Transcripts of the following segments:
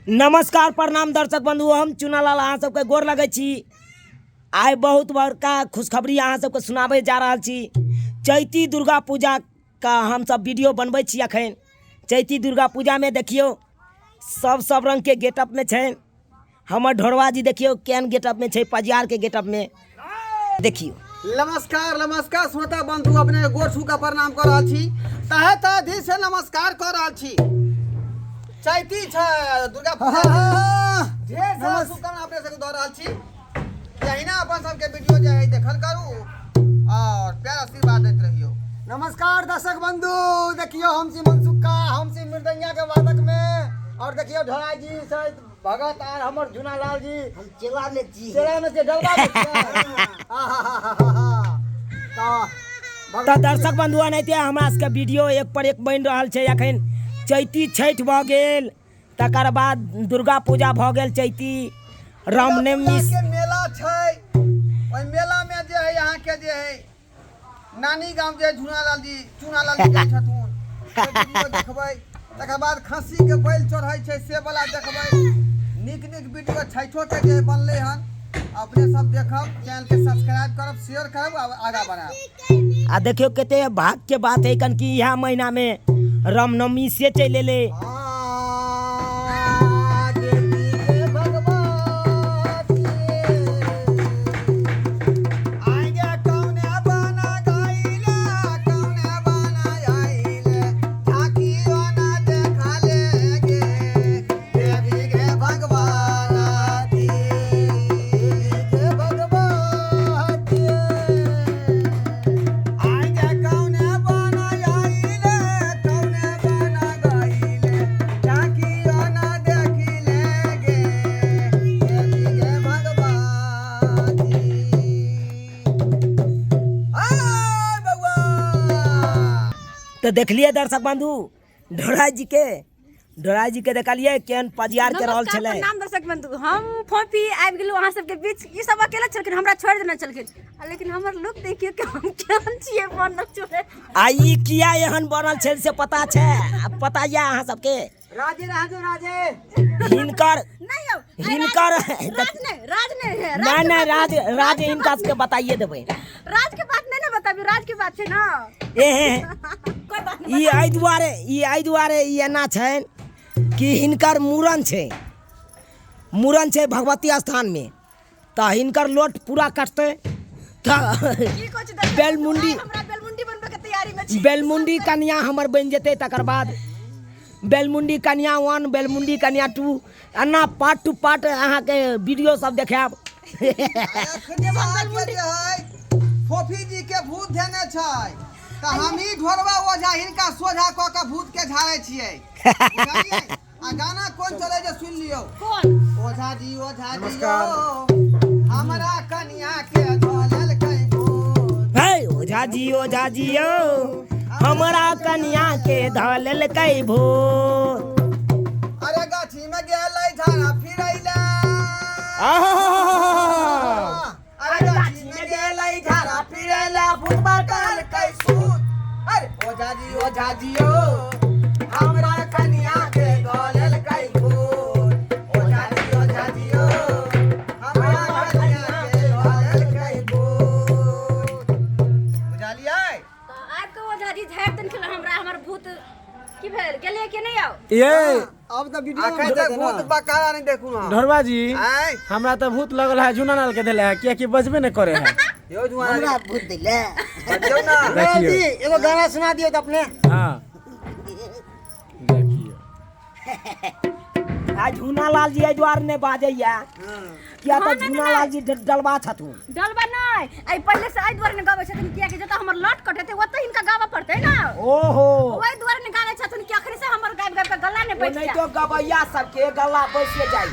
नमस्कार प्रणाम दर्शक बंधु, हम चुनालाल अहाँ सबके गोर लगै छी। आइ बहुत बड़का खुशखबरी अहाँ सबके सुनाबै जा रहल छी। चैती दुर्गा पूजा का हमसब वीडियो बनबै छी अखन। चैती दुर्गा पूजामे देखियौ सब सब रङ्गके गेटअपमे छै। हमर ढोरवा जी देखियौ केहन गेटअपमे छै, पजियारके गेटअपमे देखियौ। नमस्कार नमस्कार श्रोता बंधु, अपने गोर छू के प्रणाम कर रहल छी, तहे तहे दिल से नमस्कार कर रहल छी। चैती छै दुर्गा पूजा के ढेर सारा शुभकामना अपने सबके दऽ रहल छी। अहिना अपन सबके वीडियो जे है देखल करू और प्यार आशीर्वाद दैत रहियो। नमस्कार दर्शक बंधु, देखियो हम छी मनसुक्का, हम छी मृदंगिया के वादक में, और देखियो ढोराई जी सहित भगत आर हमर झुनालाल जी। हम चेला में छी। चेला में छी, डलवा में छी। आहाहाहाहा। तऽ तऽ दर्शक बंधु एनाहिते हमरा सबके वीडियो एक पर एक बनि रहल छै। अखन चैती छठि भऽ गेल, तकर बाद दुर्गा पूजा भऽ गेल, चैती रामनवमी के मेला छै। ओहि मेला में जे है अहाँ के जे है नानी गाम जे झुनालाल जी, चुनालाल जी जाइ छथुन, से वीडियो देखबै। तकर बाद खस्सी के बैल चढ़ै छै से वाला देखबै। नीक नीक वीडियो छठो के जे बनलै हन अपने सब देखब। चैनल के सब्सक्राइब करब, शेयर करब आ आगाँ बढ़ायब। आ देखियौ कते भाग्य के बात है कन कि इएह महीना में रामनवमी से चलि एलै। देवी के भगवती आगे कौने बना गइले, कौने बना आइले, झाँकियो ना देखले गे देवी के भगवती, के भगवती। आगे कौने बना आइले, कौने बना गइले, झाँकियो ना देखिले गे देवी के भगवती। आय बउआ। तऽ देखलियै दर्शक बंधु ढोराई जी के, ढोराई जी के देखलियै केहन पजियार के रहल नमस्कार छलै। प्रणाम दर्शक बंधु, हम फोफी आबि गेलहुँ अहाँ सबके बीच। ई सब अकेले छलखिन, हमरा छोड़ि देने छलखिन, आ लेकिन हमर लुक देखियौ कि हम केहन छियै बनल छलै। आ ई किया एहन बनल छै से पता छै? आ पता यऽ अहाँ सबके? राजे राजो राजे। हिनकर नहीं यौ, आइ हिनकर राज नहीं, राज नहीं है, राज नहीं, के नहीं, बात राज, नहीं, राज के हिनका बात सबके बताइए देबै। राज के बात नहीं ना बताबी, राज के बात छै ना। एहे कोई बात नहीं, ई एहि दुआरे, ई एहि दुआरे ई एना छनि कि हिनकर मूड़न छै, मूड़न छै भगवती स्थानमे, तऽ हिनकर लोट पूरा कटतै तऽ की कहै छै दर्शक बंधु, बेलमुंडी आइ हमरा बेलमुंडी बनबै के तैयारी में छी। बेलमुंडी कन्या हमर बनि जेतै। तकर बाद बेलमुंडी कन्या 1, बेलमुंडी कन्या 2, एना पार्ट टू पार्ट अहाँके वीडियो सब देखायब। एखनी अहाँके जे है फोफी जी के भूत धेने छै, तऽ हमही ढोरबा ओझा हिनका सोझा कऽ के भूत के झाड़ै छियै। बुझलियै? आ गाना कोन चलै जे सुनि लियौ। कोन? ओझा जी ओझा जी यौ, हमरा कनिया के धऽ लेलकै भूत। हे ओझा जी ओझा जी यौ, हमरा कनिया के धऽ लेलकै भूत। अरे गाछी में गेलै झाड़ा फिरैले। अरे गाछी में गेलै झाड़ा फिरैले, भूत बकलकै सूत। अरे ओझा जी ओझा जी यौ, हमरा कनिया के धऽ लेलकै भूत। ओझा जी ओझा जी यौ, हमरा कनिया के धऽ लेलकै भूत। बुझलियै? तऽ आबि कऽ ओझा जी झाड़ि देलखिन हमरा, हमर भूत की भेल गेलियै कि नहि आउ? ये अब तऽ वीडियो में अखन तक भूत बकारा नहीं देखू हम। ढोरबा जी, आँय? हमरा तऽ भूत लगल है झुनालाल के देले है, कियाकि बजबे नहीं करे है। यौ जुआन, हमरा भूत देले। बजियौ ना। देखियौ। जी, एगो गाना सुना दियौ तऽ अपने। हाँ देखियौ। आ झुनालाल जी एहि दुआरे नहि बाजैया किया तऽ हाँ, नहि, झुनालाल जी डलबा छथुन। डलबा नहि, एहि पहिले से एहि दुआरे नहि गाबै छथिन कियाकि जतऽ हमर लट कटेतै ओतऽ हिनका गाबऽ पड़तै ना। ओहो, ओहि दुआरे नहि गाबै छथिन कि अखन से हमर गाबि गाबि कऽ गला नहि बैठ ओनाहितो जाय। गबैया सबके गला बैसे जाइ।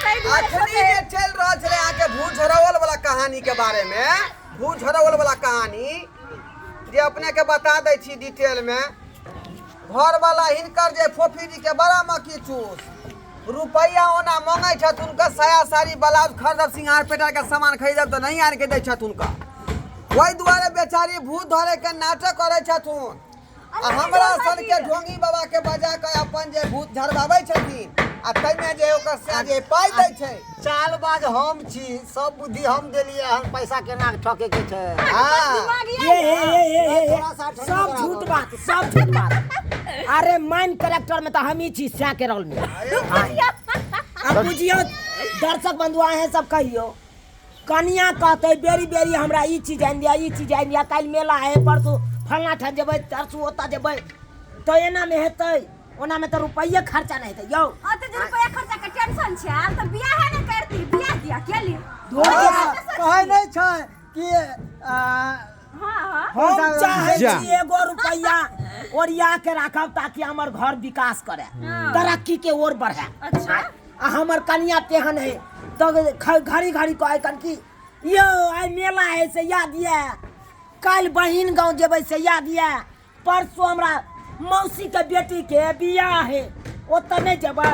ताहि दुआरे अखनी सोचै जे चलि रहल छलै अहाँके भूत झड़ौल वाला कहानी के बारे में, भूत झड़ौल वाला कहानी जे अपने के बता दै छी डिटेल में। घर वाला हिनकर जे फोफी जी के बड़ा मक्खी चूस रुपैआ ओना मंगै छथि हुनकर, साया साड़ी ब्लाउज खरीदब, सिंगार पेटार के सामान खरीदब तऽ नहीं आनि के दै छथि हुनका। ओहि दुआरे बेचारी भूत धरे के नाटक करै छथुन आ हमरा सन के ढोंगी बाबा के बजा के अपन जे भूत झड़बाबै छथिन। आ ताहिमे जे ओकर सए जे पाइ दै छै। चालबाज हम छी, सब बुद्धि हम देलियै हन, पैसा केना ठके के छै। हाँ। दिमाग ये ये ये ये ये ये थोड़ा सा ठंडा सब करा झूठ दो। बात, सब झूठ बात। अरे माइन करेक्टर में तो हम ही छी सै के रोल में। अब बुझियो दर्शक बंधु अहें सब कहियो, कनिया कहते बेरी बेरी हमरा ई चीज आनि दिया, ई चीज आनि दिया, काल्हि मेला है, परसू फलना ठाम जेबै, तरसू ओतऽ जेबै, तऽ एना मे हेतै, ओना मे तऽ रुपैये खर्चा नहि हेतै यौ। अते जे रुपैया खर्चा के टेंशन छै, आब तऽ बियाह नहि करती, बियाह किया केली? कहै नहि छै कि हाँ हाँ हम चाहै जा। छी एगो रुपैया ओरिया के राखब ताकि हमर घर विकास करे, तरक्की के ओर बढ़े। अच्छा। आ हमर कनिया तेहन है तऽ घड़ी घड़ी कहै कन कि यौ आइ मेला है से याद ये, काल्हि बहिन गाँव जेबै से याद ये, परसों हमरा मौसी के बेटी के बियाह है ओतऽ नहि जेबै।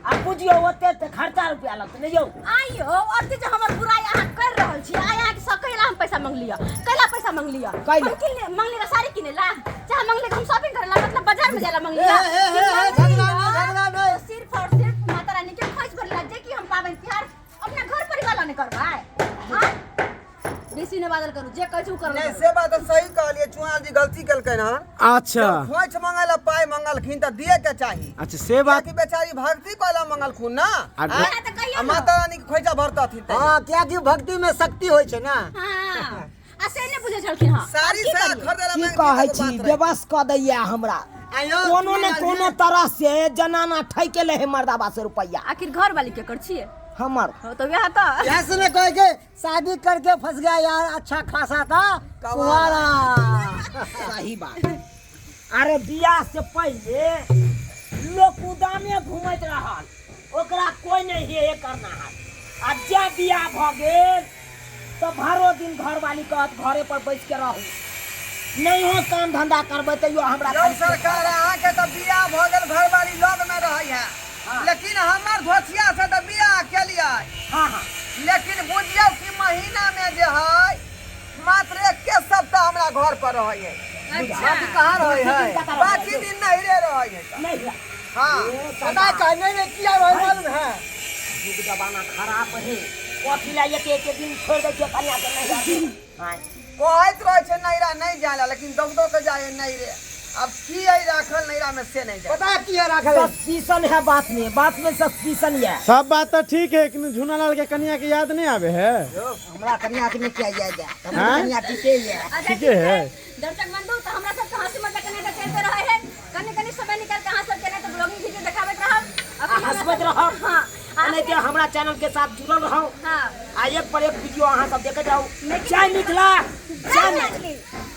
आ बुझियौ ओते तऽ खर्चा रुपया लगतै नहि यौ। आइयो ओते जे हमर बुराई अहाँ कर रहल छी, आइ अहाँके से कैला हम पैसा मंगलियै, कैला पैसा मंगलियै? कैला? हम किन मंगलियै साड़ी किने ला, चाहे मंगलियै हम शॉपिंग करे ला, मतलब बाजार में जाला मंगलियै। ए, ए, ए, ए, झगड़ा नहीं, झगड़ा नहीं। सिर्फ और सिर्फ माता रानी के खोज भरला जे कि हम पाबनि तिहार अपना घर परिवार ला नहीं करबै। हाँ? बेसी नहि बाजल करू, जे कहै छी उ करल नहीं करू। से बात तऽ सही कहलियै, चुनाव जी गलती केलकै हन। अच्छा। खोइछ मंगै ला पाइ मंगलखिन तऽ दिए के चाही। अच्छा से बात। कियाकि बेचारी भक्ति करै ला मंगलखुन ना। आ आँय? तऽ कहियौ आ ने। माता रानी के खोइछा भरतथिन तैयो। हाँ, कियाकि भक्ति में शक्ति होइ छै ना। हाँ, आ से नहि बुझै छलखिन हँ। साड़ी आब की साया करियै? खरीदै ला की मांगथिन कहै तऽ छी, बात रहै। बेबस कऽ दैया हमरा। आइयो कोनो ने चुनाव जी। कोनो तरह से जनाना ठैके ले है मर्दाबा से रुपैया। आखिर घर वाली के कर छियै? हमर। हो तऽ वएह तऽ। इएह से ने कहे के शादी करके फंस गया यार, अच्छा खासा था कुंवारा। सही बात। अरे बियाह से पहले लोग उदामे घूमैत रहल, ओकरा कोई नहीं हे हे करना है। आ जे बियाह भऽ गेल तऽ भरो दिन घरवाली कहत घरे पर बैस के रहू, नहीं हो काम धंधा करबै तैयो हमरा यौ खाली सरकार, अहाँके तऽ बियाह भऽ गेल, घरवाली लग में रहै है, लेकिन हमर धोसिया से तऽ बियाह केलियै। हाँ हाँ। लेकिन बुझियौ कि महीना में जे है मात्र एके सप्ताह हमरा घर पर रहै है। अच्छा। बाकी कहाँ रहै है? बाकी दिन नहिरे रहै है। नहीं रह। हाँ। पता कह नहीं नहीं किया रहै मालूम है? युग जमाना खराब है, कथी ला एक एक दिन छोड़ दै छियै कनिया के नहीं रहै। हाँ। कहैत रहै छै नैरा नहीं जाए ला, लेकिन दौड़ दौड़ के जाए नैरे। अब की है राखल नैरा में से नहीं जाए। पता की है राखल? सस्पिशन है बात में, बात में सस्पिशन है। सब बात तो ठीक है, लेकिन झूनालाल के कनिया के याद नहीं आवे है। हमरा कनिया के नहीं किया जाए, हमरा हाँ? कनिया ठीके है। अच्छा, ठीके है। दर्शक बंधु, तो हमरा सबके हंसी मजाक करने का चलते रहे है, कनी कनी समय निकाल के अहाँ सबके नहीं तो ब्लॉगिंग वीडियो देखाबैत रहब, आ हंसबैत रहब। हाँ, आ नहीं तो हमरा चैनल के साथ जुड़ल रहू। हाँ। आ एक पर एक वीडियो अहाँ सब देखैत रहू। लेकिन जय मिथिला, जय जय मैथिली। मैथिली।